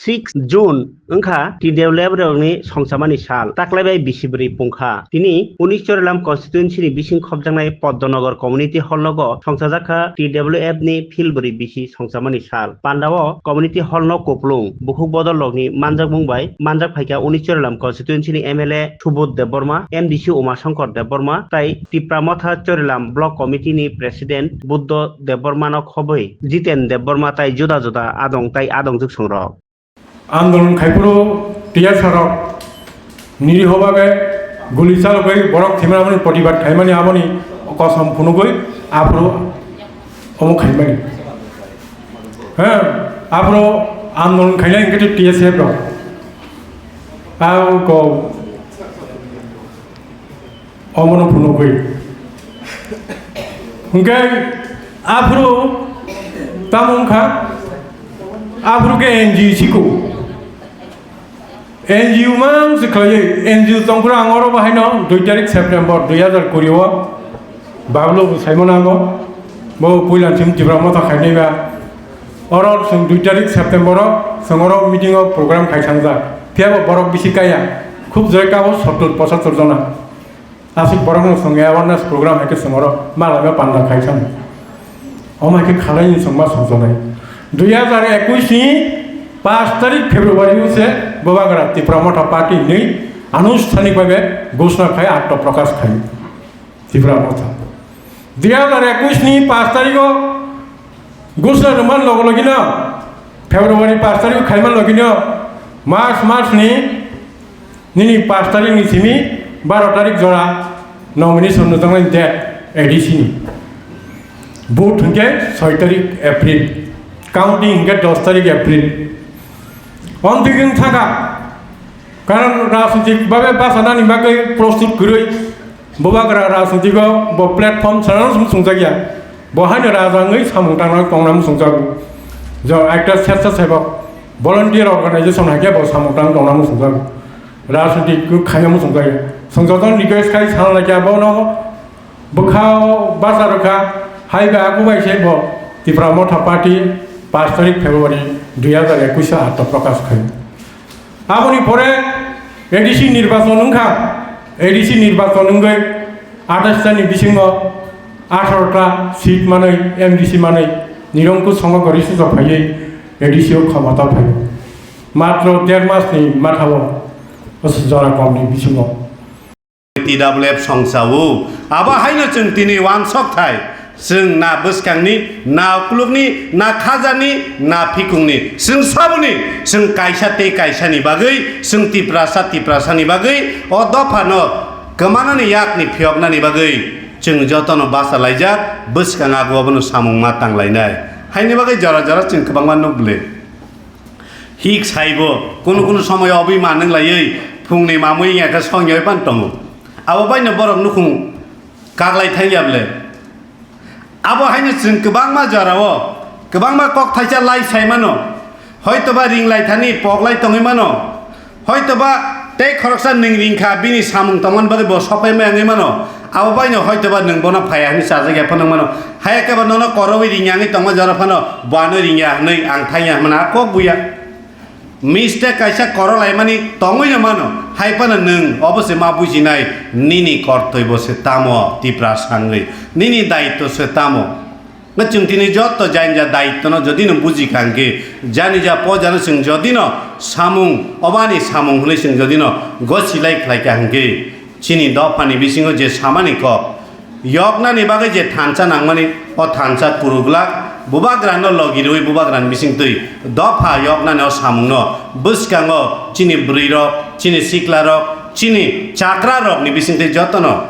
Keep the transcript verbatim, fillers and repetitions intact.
six June wngkha T W F rokni songchamani sal. Taklai bai bisi bwrwi pungkha. Tini unis Chorilam constituency ni bising khopjaknai Poddonagar Community Hall nogo songchajakha T W F ni phil bwrwi bisi songchamani sal. Pandao community hall no kupulung bukhuk bodol rokni manjakmung bai manjak phaikha unis Chorilam constituency ni M L A Subodh Debbarma, M D C Uma Shankar Debbarma tai Tipra Motha Chorilam Block Committee ni President Buddho Debbarma no khobwi Jiten Debbarma tai juda juda adong tai adongjwk songrok. Andolon khaiphuru T S R rok niriho babe guli chalogwi borok thimani protibad khaimani aboni kosom phunugwi aphuru omo khaimani. He, aphuru andolon khainai hwnkhe T S F rok. Abo ko Omono phunugwi. Hwnkhe aphuru tamo wngkha, aphuru khe N G O siko. N G O mang se khlaiwi, N G O tongphuru ang oro bahaino dui tarik September dui hazar kuri o Bablu bo saimano ango, bo puilan simi Tipra Motha khainai ba. Oro chwng dui tarik September o chwng oro meeting o program khai thangjak. Phiya bo borok bisi kaya, khub jore kabo sottur pochottor jona. Aswk borokno chwng awareness program hai khe chwng oro malaino panda khai thang. Omo hai khe khalaini chwng ma songchonai. Dui hazar ekush ni pash tarik February o se Bubagra Tipra Motha Party hinwi anusthanik bhabe ghoshna khai atma prakash khai Tipra Motha. Dui hazar ekush ni pash tarik o ghoshna rwman logo logino February pash tarik o khaiman logino March mas ni Nini pash tarik ni simi baro tarik jora nomination no tongnai date A D C ni. Vote hwnkhe soi tarik April. Counting hwnkhe dos tarik April. Ontwgwng thangkha. Karon rajnitik babe bachanani bagwi prostut kwrwi Bubagra rajnitiko bo platform sana muchungjakya. Bo haino raja wngwi samung tangna tongna muchungjago. Jo ekta setsasebok volunteer organization hai khe bo samung tang tongna muchungjago. Rajniti khaina muchungjakya. Chwng jotono request khai sana laikya bono bwkhao bacha rwkha hai bai aku bai se bo Tipra Motha Party pash tarik February dui hazar ekush o atma prakash khai. Aboni pore A D C nirbachon wngkha, A D C nirbachon wngwi athais ta ni bisingo atharo ta seat manwi, M D C manwi, nirongku songo gori sujok phaiwi A D C o khomota phai. Matro der mas ni mathao jora kom ni bisingo. T W F songchao. Abo haino chwng tini uansok thai. Chwng na bwskangni, na uklukni, na khajani, na phikungni. Chwng saboni, chwng kaisa tei kaisani bagwi, chwng Tiprasa, Tiprasani bagwi, o dophano kwmanani yakni phiyoknani bagwi chwng jotono bachalaijak, bwskang ago abono samung ma tanglainai. Haini bagwi jora jora chwng kwbangma nukle. Hik saibo, kunu kunu somoy obwi manwng laiwi phungni mamwi wngya khe songya oi pan tongo. Abo baino borok nukhung kaklai thangya ble. Abo haino chwng kwbangma jorao, kwbangma kok thaisa lai sai mano. Hoitoba ring lai thani pok lai tongwi mano. Hoitoba tei khoroksa nwng ring kha, bini samung tongmani bagwi bo sopai ma wngwi mano. Abo baino hoitoba nwng bono phaiya hwnwi chajak ya phano wng mano. Haya khe bo nono korowi ring ya wngwi tongma jora phano bo ano ring ya hwnwi ang thang ya hwnmano a kok buya. Mistake kaisa koro laimani tongwi no mano. Hai phano nwng obo se ma bujinai nini kortoi bo se tamo Tipra sangwi. Nini daitto se tamo. Nga chwng tini jotto jani ja daitto no jodi no buji kha hwnkhe, jani ja po jano chwng jodi no samung, obani samung hwnwi chwng jodi no gosilai khlai kha hwnkhe, chini dophani bisingo je samani kok, yoknani bagwi je thansa nangmani, o thansa kwrwglak, bubagrano logi rwui bubagrani bisingtwi dopha yoknani o samungno bwskango chini bwrwirok, chini siklarok, chini chakrarokni bisingtwi jotono